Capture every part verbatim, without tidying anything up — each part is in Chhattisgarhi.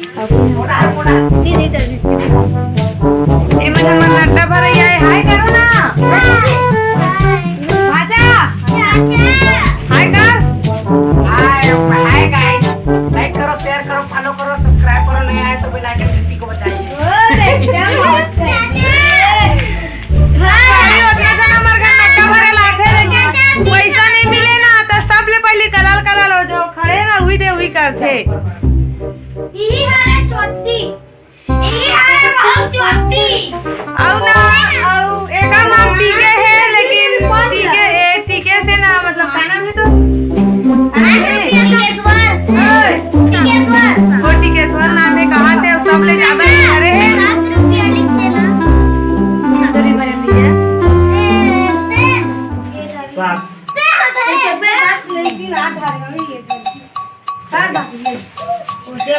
ए मन हमर नड्डा भरैया है, हाय करो ना। भाजा। हाय कर। हाय, हाय गाइस। लाइक करो, शेयर करो, फॉलो करो, सब्सक्राइब करो, नया है तो बेल आइकन घंटी को बजाइए। अरे, उतना जना हमर घर नड्डा भरे लाथे, लेकिन पैसा नहीं मिले ना, तो सबले पहले कलाल कलाल हो जाओ, खड़े ना, उही दे, उही करथे। इही हरे छोटी। इही हरे बहुत छोटी। अउ ना, अउ एकर नाम टीके हे, लेकिन टीके, ए, टीके से ना, मतलब, का नाम हे तो? हाँ, टीकेश्वर। ओए। टीकेश्वर। ओ टीकेश्वर नाम हे, कहाँ से? सब ले जाबे करे हे। सात रुपया लिख देना। सात।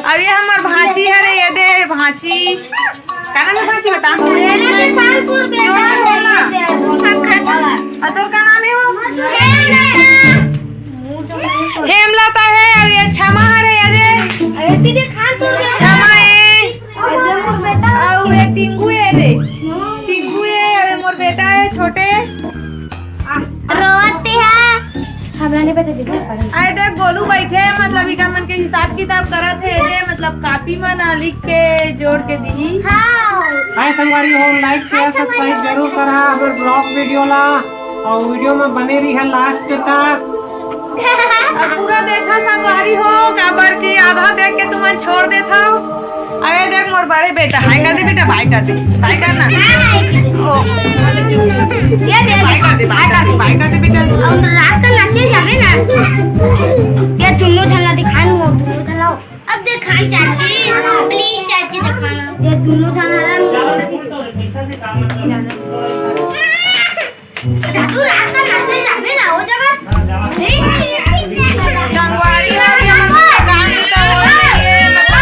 अउ ये हमर भांची हरे, ये दे भांची। का नाम हे भांची, बता? जोड़ ना, जोड़ ना। अउ तोर का नाम हे हो? हेमलता हे, अउ ये क्षमा हरे, ये दे। क्षमा हे। अउ ये टिंकू हे, ये दे। टिंकू हे, अउ ये मोर बेटा हे छोटे। रोवत हे। हमरा नहीं पता दीदी, पढ़े। अरे देख, गोलू बैठे, मतलब, इकर मन के हिसाब किताब करत हे, दे, मतलब, कॉपी में ना लिख के जोड़ के दिही। हाँ। हाय संगवारी हो, लाइक, शेयर, सब्सक्राइब जरूर करा हमर ब्लॉग वीडियो ला, अउ वीडियो में बने रही है लास्ट तक। अब पूरा देखा संगवारी हो, काबर कि आधा देख के तुमन छोड़ देत हव। अरे देख मोर बड़े बेटा, हाय कर दे बेटा, बाय कर दे, बाय कर ना। ओ, ये दे, बाय कर दे, बाय कर दे, बाय कर दे बेटा। अब रात का नाचे जाबे ना। ये दुनो झन ला दिखा नु, दुनो झन ला। अब दिखा चाची, प्लीज चाची दिखाना। ये दुनो झन ला। दादू रात का नाचे जाबे ना, वो जगह। संगवारी हो गया, मतलब, काम तो हो रही है, मतलब,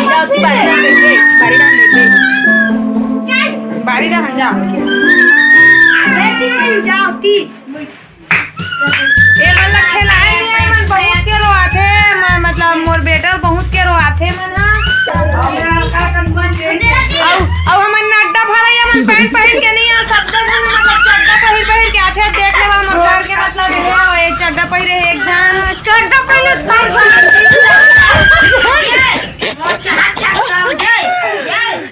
जाओ, ती बारी डाल दे, बारी डाल दे। बारी डाल, जा। जाओ, ती। ए मन ला खेलाए नहीं, ए मन बहुत के रोआथे, म-, मतलब मोर बेटा बहुत के रोआथे मन हा। अउ, अउ हमन नड्डा भरैया मन पैंट पहिर के नहीं आ, सब झन मतलब चड्डा पहिर पहिर के आथे, देख लेवा हमर घर के मतलब हे, ए चड्डा पहिरे हे एक झन। चड्डा पहिरे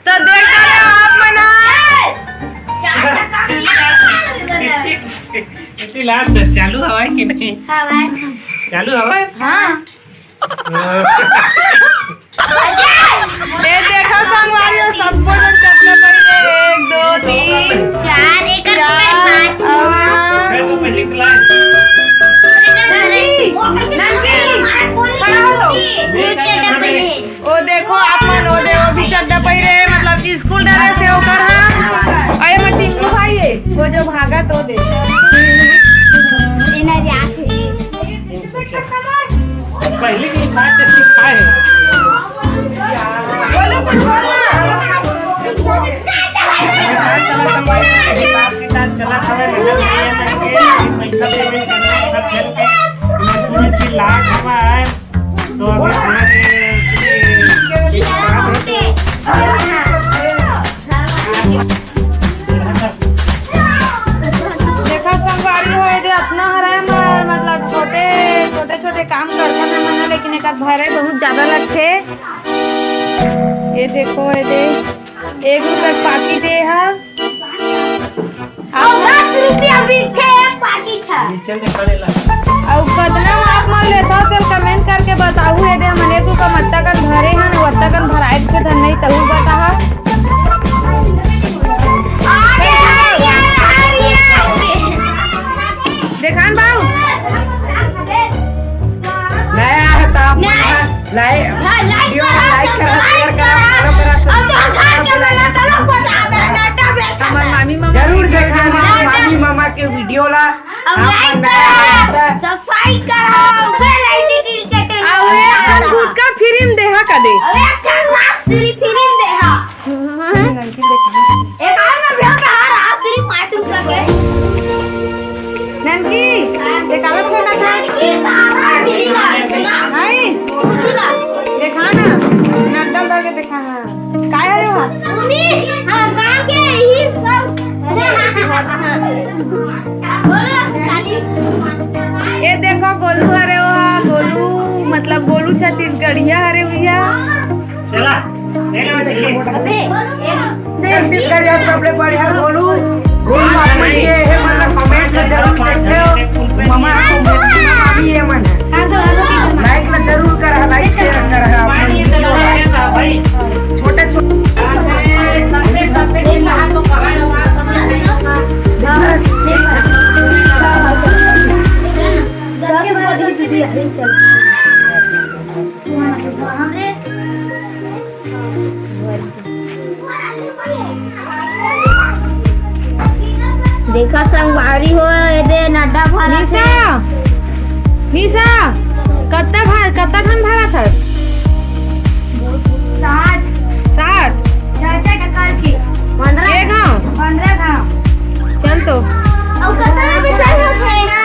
तो देख ले आप मन हा। इतनी लास्ट चालू हवा है कि नहीं? हवा है। चालू हवा है? हाँ। हाँ। ए, देखा संगवारी हो, सबको जन चपला पहन ले, एक, दो, तीन, चार, एक और चार, पाँच। और हाँ। मैं तो पहले क्लास। नंदी, नंदी, खड़ा हो लो। नीचे दबे। ओ देखो आप मन, ओ दे, ओ भी चड्डा पहिरे, मतलब स्कूल ड्रेस हे ओकर हा। अरे मैं टिंकू भाई हे, वो जो भागा तो दे। एना जात हे। पहले की बात जैसी खाए। बोलो कुछ बोलो। चला था, चला था, मेहनत करके पैसा पेमेंट करना, सब करके मजदूर अच्छी लाख हवा है। तो अभी हमारे देखा संगवारी हो, ये दे अतना हरा है, म-, मतलब छोटे, छोटे, छोटे काम करथन हमन ह, लेकिन एकर भरे बहुत ज्यादा लगथे। ये देखो, ये दे एक रुपया के पाकिट हे हा। अउ दस रुपया मिलथे एक पाकिट हा। चल दे, खा ले ला। अउ कतना म आप मन लेथव, तेल कमेंट करके बताहू। ये दे हमन एक रुपया म अत्ता कन भरे हन, अउ अत्ता कन भराए के धन नहीं, तहू बताहा। अरे, अरे, अरे, अरे। देखान बाबू। नया है तो आप नया। लाइक, हाँ, लाइक वीडियो करा, लाइक करा, सब्सक्राइब शेयर करा, करा, फॉलो करा, और तो घर के सब्सक्राइब बना करा। तो लोग बता दे, नाटा बेच हमर मामी मामा जरूर के देखा वीडियो हमारे डाला। मामी मामा के वीडियो ला। और आप लाइक नया करा, है तो सब्सक्राइब करा, बेल आइकन क्लिक करके और एक ठन गुटका फिल्म देहा का दे। और एक ठन रास श्री फिल्म देहा। ननकी देखा। एक और ना भैया, कहाँ रहा? सिर्फ पाँच रुपया के। ननकी, ये काला फोन आता है? ननकी सारा भी ना। हाय। देखा ना, नड्डा धर के देखा, हाँ। काय हरे वहाँ? मम्मी, हाँ, गाँव के यही सब। बोलो, चालीस। ये देखो, गोलू हरे वहाँ, गोलू, मतलब, गोलू छत्तीसगढ़िया हरे भैया। चला, ले ले, चल ले। अबे, एक छत्तीसगढ़िया सबले बढ़िया गोलू। गोलू आप मन के हे मन ला comment ला जरूर देखो। ममा, आप मन के मामी ये मन है। Like ला जरूर करा, like share करा आप मन। छोटे छोटे देखा संगवारी हो, ए दे नड्डा भरत हे। निशा, निशा, कत्ता भा-, कत्ता ठन भरत हस? सात। सात? चाचा टकर के। पंद्रह। के घाव? पंद्रह घाव। चल तो। अउ कत्ता में चल होत हे?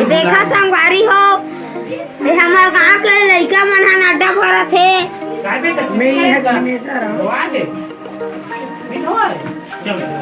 देखा संगवारी हो, ये हमर गांव के लइका मन ह नड्डा भरत हे। मैं ये manager हूँ।